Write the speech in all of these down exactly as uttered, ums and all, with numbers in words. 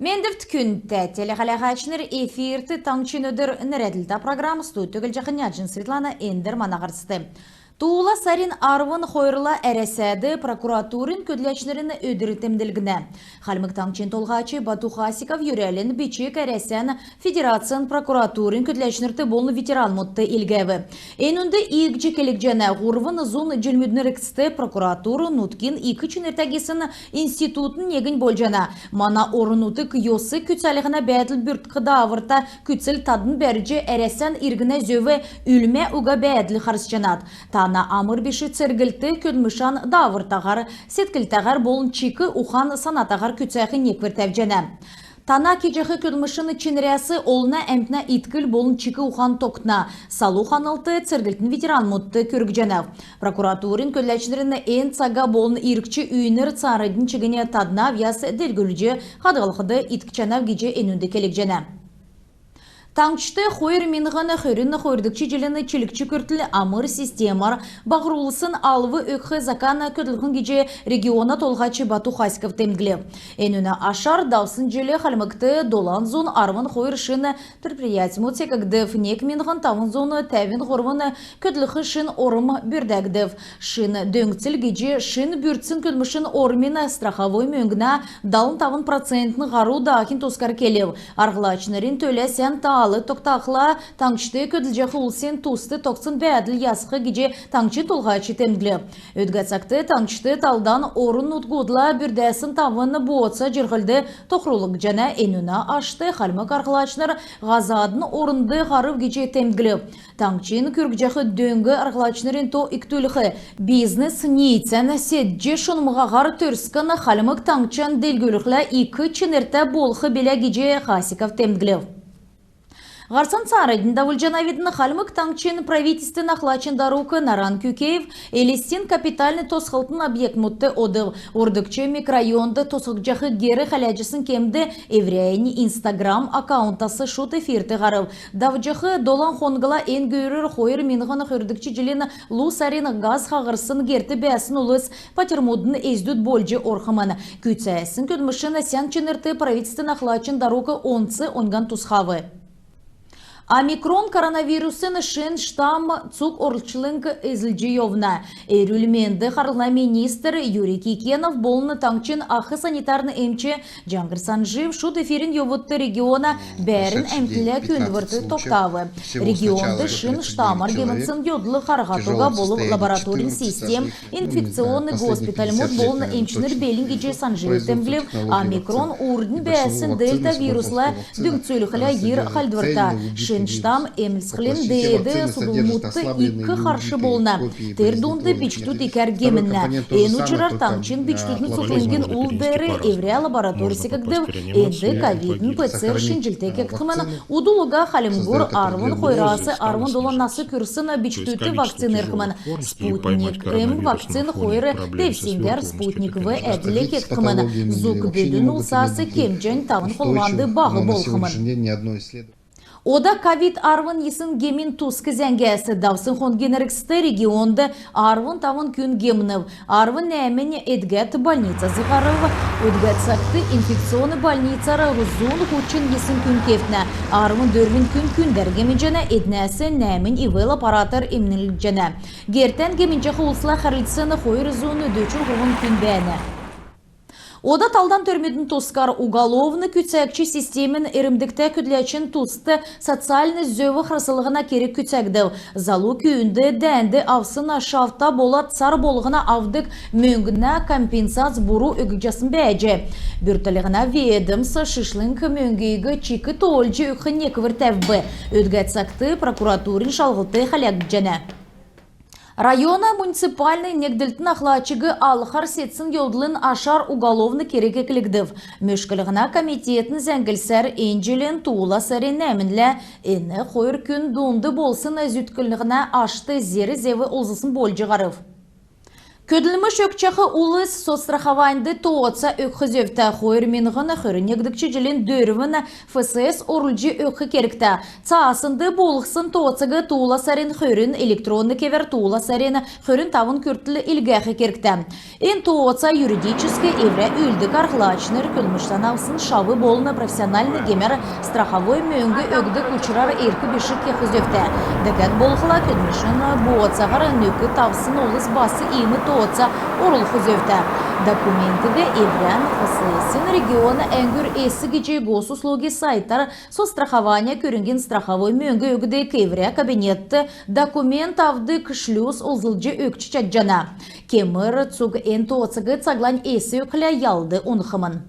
Мендвт, күндтә телехәләһәчнр! Эфирт «Таңһчин өдр» нерәдлтә программ. Студьд Түглҗәхнә Җин Светлана. Эндр мана һарцд. Туула сарин арвн хойрла Әрәсәд прокуратурин көдләчнрин өдр темдглгднә. Хальмг Таңһчин Толһач Бату Хасиков йөрәлин бичг Әрәсән Федерацин прокуратурин көдләчнрт болн ветеранмудт илгәв. Энүнд иигҗ келгдҗәнә: һурвн зун җилмүдин эргцд прокуратур нутгин ик чинртә гисн институтин негнь болҗана. Мана орн-нутг йос күцәлһнә бәәдл бүрткх дааврта күцл тадн бәрҗ, Әрәсән иргнә зөв үлмә уга бәәдл харсҗанат. Тана амр биш церглт көдлмшән даавртаһар, седклтәһәр болн чик ухан-санатаһар күцәх неквр тәвҗәнә. Тана кеҗәх көдлмшин чинрәс олна әмтнә иткл болн чик ухан тогтна. Салу ханлт церглтин ветеранмудт күргҗәнәв. Прокуратурин көдләчнрин эн цага болн иргч үйнр цааранднь чигн тадна авъяс делгрүлҗ хадһлхд иткҗәнәв гиҗ энүнд келгдҗәнә. Таңһчд хойр миңһн хөрн хойрдгч җилин чилгч күртл амр системәр баһрулсн алв өгх закан көдлхмн гиҗ региона толһач Бату Хасиков темдглв. Энүнә ашар давсн җил Хальмгт долан зун арвн хойр шин предприятьмуд секгдв. Нег миңһн тавн зун тәвн һурвн көдлх шин орм бүрдәгдв. Шин дөңцл гиҗ шин бүрдсн көдлмшин ормин страховой мөңгнә далн тавн процентнь һару даахин тускар келв. Арһлачнрин төлә сән таал тогтахла, таңһчд көдлҗәх улсин туст тогтсн бәәдл ясх гиҗ таңһчин толһач темдглв. Өдгә цагт таңһчд талдан орн-нутгудла бүрдәсн тавн бооца җирһлд тохрулгдҗана. Энүнә ашт хальмг арһлачнр һазадын орнд һарв гиҗ темдглв. Таңһчин күргҗәх дөң арһлачнрин то икдүлх, бизнес ниицән седҗ шунмһаһар төрскн Хальмг Таңһчан делгрүлхлә ик чинртә болх билә гиҗ Хасиков темдглв. Һарцан цааранднь давулҗанавидн. Хальмг Таңһчин правительствин ахлачин дарук Наран Күкеев Элстин капитальн тосхлтын объектмудт одв. Һурвдгч микрорайонд тосхгдҗах гер хәләҗәсн кемд эврәннь Instagram аккаунтас шуд эфирт һарв. Давҗах долан хонгла эн гүүрәр хойр миңһн хөрдгч җилин лу сарин газ хаһрсн герт бәәсн улс патьрмудын эздүд болҗ орхмн. Күцәсн көдлмшин сән чинрт правительствин ахлачин дарук онц оньган тусхав. Омикрон коронавирусин шин штамм цуг орчлңд эзлҗ йовна. Эрүл-менд харлһна министр Юрий Кикенов болн таңһчин ах санитарн эмч Җаңһр Санҗиев шуд эфирин йовудт региона бәәрн әмтнлә күүндврт тогтав. Регионд шин штаммар гемнсн йовдл харһад уга болв. Лабораторин систем, инфекционн госпитальмуд болн эмчнр белн гиҗ Санҗиев темдглв. Омикрон урднь бәәсн дельта вирусла дүңцүлхлә йир хальдврта. Шин штамм эмнлһнә деед судлмудт ик харш болна. Тер дунд бичкдүд икәр гемннә. Эн учрар таңһчин бичкдүдин цутхлңгин ул деер эврә лаборатори секгдв. Энд ковидин ПЦР шинҗлт кегдхмн. Удл уга Хальмгур арвн хойрас арвн долан нас күрсн бичкдүдт вакцин ирхмн. Спутник М вакцин хойр девсңгәр Спутник В әдл кегдхмн. Зуг бүдүн улсас кемҗәнь тавн холванд баһ болхмн. Ода ковид арвн йисн гемин туск зәңгәс. Давсн хонгин эргцд регионд арвн тавн күн гемнв. Арвн нәәмнь эдгәд больницас һарв. Өдгә цагт инфекционн больницар зун һучн йисн күн кевтнә. Арвн дөрвн күн күндәр гемнҗәнә, эднәс нәәмнь ИВЛ аппаратар эмнүлҗәнә. Гертән гемнҗәх улсла хәрлцн хойр зун дөчн һурвн күн бәәнә. Ода талдан төрмүдин тускар. Уголовн күцәгч системин эрмдгтә көдләчин туст социальн зөв харслһна керг күцәгдв. Залу күүнд дәәнд авсн шавта болад сар болһна авдг мөңгнә компенсац буру өггҗәсн бәәҗ. Бүртклһнә ведомств шишлң мөңгиг чик тоолҗ өгх неквр тәвв. Өдгә цагт прокуратурин шалһлт хәләгдҗәнә. Района муниципальн негдлтин ахлачиг алхар седсн йовдлын ашар уголовн керг эклгдв. Мөшклһнә комитетин зәңглсәр, эн җилин туула сарин нәәмнлә эн хойр күн дунд болсн зүтклһнә ашт зер-зев олзлсн болҗ һарв. Көдлмш өгчәх улс соцстрахованьд тооца өгх зөвтә. Хойр миңһн хөрн негдгч җилин дөрвн ФСС орулҗ өгх кергтә. Цааснд буулһсн тооцаг туула сарин хөрн электронн кевәр туула сарин хөрн тавн күртл илгәх кергтә. Эн тооца юридическ эврә үүлддг арһлачнр, көдлмштән авсн шав болн профессиональн гемәр страховой мөңг өгдг учрар эрк биш кех зөвтә. Дәкәд болхла, көдлмшин бооцаһар нөкд авсн улс бас иим тооца орулх зөвтә. Документиг эврән ФСС-ин региона әңгүр эс гиҗ Госуслуги сайтар соцстрахования көрңгин страховой мөңг өгдг эврә кабинетт документ авдг шлюз олзлҗ өгч чадҗана. Кемр цуг эн тооцаг цаглань эс өгхлә, ялд унхмн.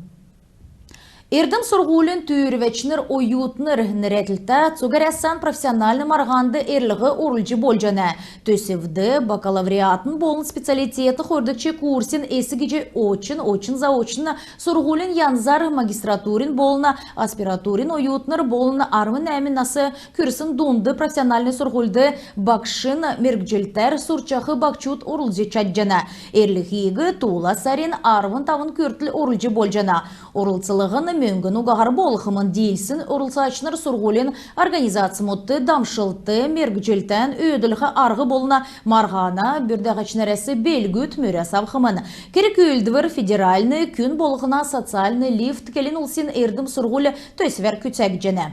«Эрдм-сурһулин түүрвәчнр — оютнр» нерәдлтә цуг Әрәсән профессиональн марһанд эрлһ орулҗ болҗана. Төсвд бакалавриатин болн специалитетин хойрдгч курсин эс гиҗ очн, очн-заочн сурһулин янзар магистратурин болн аспирантурин оютнр болн арвн нәәмн нас күрсн дунд профессиональн сурһульд багшин мергҗлтәр сурчах баһчуд орулҗ чадҗана. Эрлһиг туула сарин арвн тавн күртл орулҗ болҗана. Орлцлһн мөңгн угаһар болхмн. Диилсн орлцачнр сурһулин организацмудт дамшлт, мергҗлтән өөдлүлх арһ болн марһана бүрдәгчнрәс белгүд мөрәс авхмн. Керг-үүлдвр федеральн «Күн болһна социальн лифт» келн-улсин «Эрдм-сурһуль» төсвәр күцәгдҗәнә.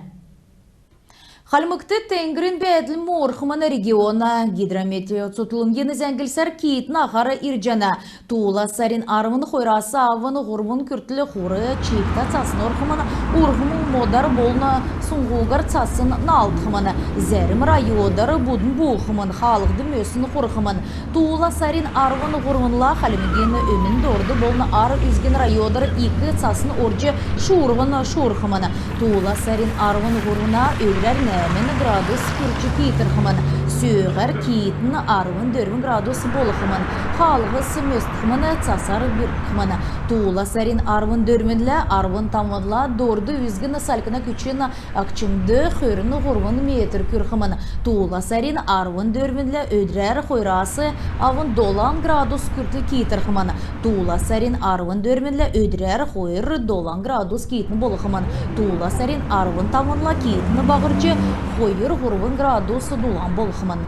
Хальмгт теңгрин бәәдл моорхмн. Региона гидрометеоцутхлңгин зәңглсәр киитн аһар ирҗәнә. Туула сарин арвн хойрас авн һурвн күртл хур чиигтә цасн орхмн. Урһмл модар болн суңһугар цасн наалдхмн. Зәрм районар будн буухмн, хаалһд мөсн хурхмн. Туула сарин арвн һурвнла Хальмгин өмн, дорд болн ар үзгин районар ик цасн орҗ, шуурвн шуурхмн. Туула сарин арвн һурвна өдрәр нәәмн градус күрч киитрхмн. Сөөһәр киитн арвн дөрвн градус болхмн. Хаалһс мөстхмн, цасар бүрдхмн. Туула сарин арвн дөрвнлә арвн тавнла дорд үзгин салькна күчн Агчмд хөрн һурвн метр күрхмн. Туула сарин арвн дөрвнлә өдрәр хойрас авн долан градус күртл киитрхмн. Туула сарин арвн дөрвнлә өдрәр хойр долан градус киитн болхмн. Туула сарин арвн тавнла киитн баһрҗ хойр һурвн градус дулан болхмн.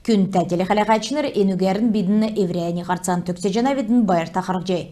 Күндтә телехәләһәчнр, энүгәрн бидн эврәннь һарцан төгсәҗәнәвидн. Байрта харһцхай.